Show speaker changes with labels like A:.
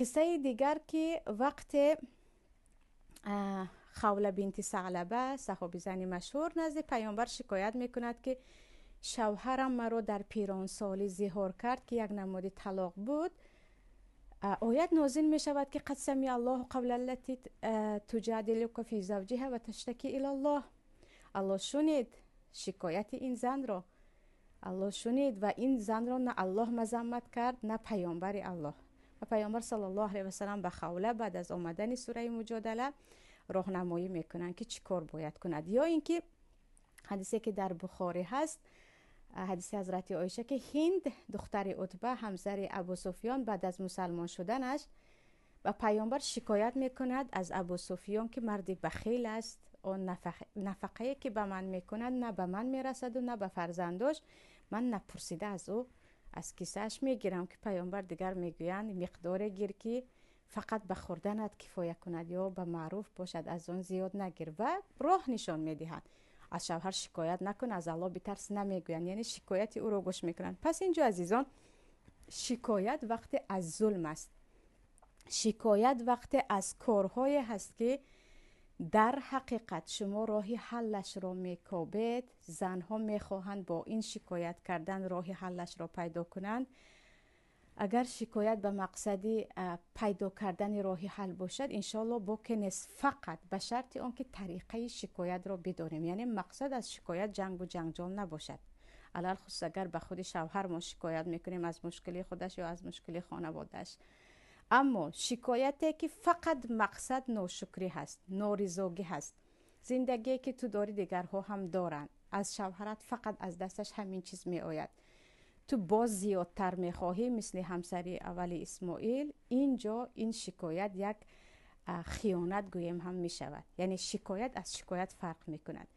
A: Қиссаи дигар, ки вақте Хавла бинти Саълаба, саҳоби зани машҳур, назди Паёмбар шикоят мекунад, ки шавҳарам маро дар пиронсолӣ зиҳор кард, ки як намуди талоқ буд, оят нозил мешавад, ки قد سمع الله قول التي تجادلك في زوجها وتشتكي إلى الله. Аллоҳ шунид шикояти ин занро, Аллоҳ шунид ва ин занро на Аллоҳ мазаммат кард, на паёмбари Аллоҳ. Ва Паёмбар саллаллоҳу алайҳи васалам ба Хавла баъд аз омадани сураи Муҷодала роҳнамоӣ мекунанд, ки чӣ кор бояд кунад. Ё ин ки ҳадисе, ки дар Бухорӣ ҳаст, ҳадиси ҳазрати Оиша, ки Ҳинд, духтари Утба, ҳамсари Абу Суфён, баъд аз мусалмон шуданаш ба Паёмбар шикоят мекунад аз Абу Суфён, ки марди бахил аст, он нафақае, ки ба ман мекунад, на ба ман мерасаду на ба фарзандош, ман напурсида аз ӯ аз кисааш мегирам, ки Паёмбар дигар мегӯянд: миқдоре гир, ки фақат ба хӯрданат кифоя кунад ё ба маъруф бошад, аз он зиёд нагир. Ва роҳ нишон медиҳанд: аз шавҳар шикоят накун, аз Аллоҳ битарс намегӯянд, яъне шикояти ӯро гӯш мекунанд. Пас инҷо, азизон, шикоят вақте аз зулм аст, шикоят вақте аз корҳое ҳаст, ки дар ҳақиқат шумо роҳи ҳаллашро мекобед. Занҳо мехоҳанд бо ин шикоят кардан роҳи ҳаллашро пайдо кунанд. Агар шикоят ба мақсади пайдо кардани роҳи ҳал бошад, иншоалло боке нест, фақат ба шарти он ки тариқаи шикоятро бидонем, яъне мақсад аз шикоят ҷангу ҷанҷол набошад. Алалхусус агар ба худи шавҳар мо шикоят мекунем аз мушкили худаш ё аз мушкили хонаводааш. Аммо шикояте, ки фақат мақсад ношукрӣ ҳаст, норизогӣ ҳаст, зиндагие, ки ту дорӣ, дигарҳо ҳам доранд, аз шавҳарат фақат аз дасташ ҳамин чиз меояд, ту боз зиёдтар мехоҳӣ, мисли ҳамсари аввали Исмоил, ин ҷо ин шикоят як хиёнат гӯем ҳам мешавад. Яъне шикоят аз шикоят фарқ мекунад.